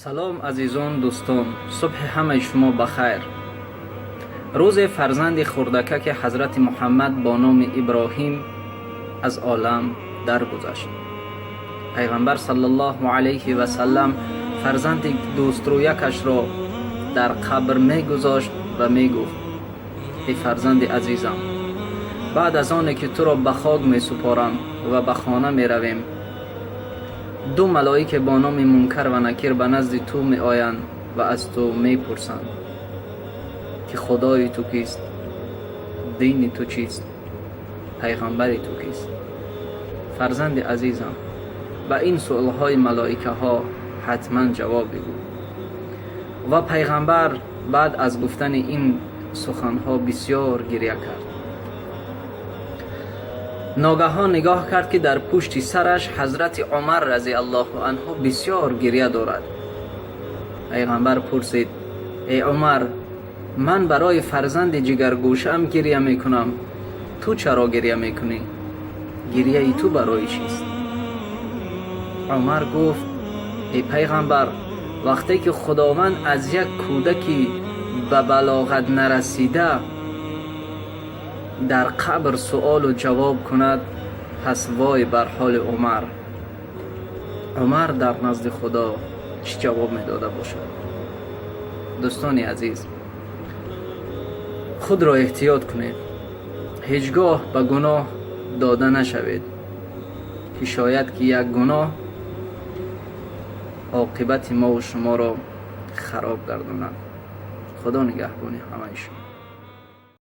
Салом, азизон, дӯстон, субҳи ҳамаи шумо ба хайр. Рӯзе фарзанди хурдакаки ҳазрати Муҳаммад бо номи Иброҳим аз олам даргузашт. Пайғамбар саллаллоҳу алайҳи васаллам фарзанди дӯстрӯякашро дар қабр мегузошт ва мегуфт: «Эй фарзанди азизам, баъд аз оне ки туро ба хок месупорам ва ба хона меравем, ду малоике бо номи Мункар ва Накир ба назди ту меоянд ва аз ту мепурсанд, ки Худои ту кист, дини ту чист, пайғамбари ту кист. Фарзанди азизам, ба ин суолҳои малоикаҳо ҳатман ҷавоб бигӯ». Ва пайғамбар баъд аз гуфтани ин суханҳо бисёр гиря кард. Ногаҳон нигоҳ кард, ки дар пушти сараш ҳазрати Умар разиаллоҳу анҳу бисёр гиря дорад. Пайғамбар пурсид: «Эй Умар, ман барои фарзанди ҷигаргӯшаам гиря мекунам, ту чаро гиря мекунӣ? Гиряи ту барои чист?» Умар гуфт: «Эй пайғамбар, вақте ки Худованд аз як кӯдаки ба балоғат нарасида дар қабр суолу ҷавоб кунад, пас вой бар ҳоли Умар. Умар дар назди Худо чӣ ҷавоб медода бошад?» Дӯстони азиз, худро эҳтиёт кунед, ҳеҷ гоҳ ба гуноҳ дода нашавед, ки шояд ки як гуноҳ оқибати мову шуморо хароб гардонад. Худо нигаҳбони ҳамаи шумо.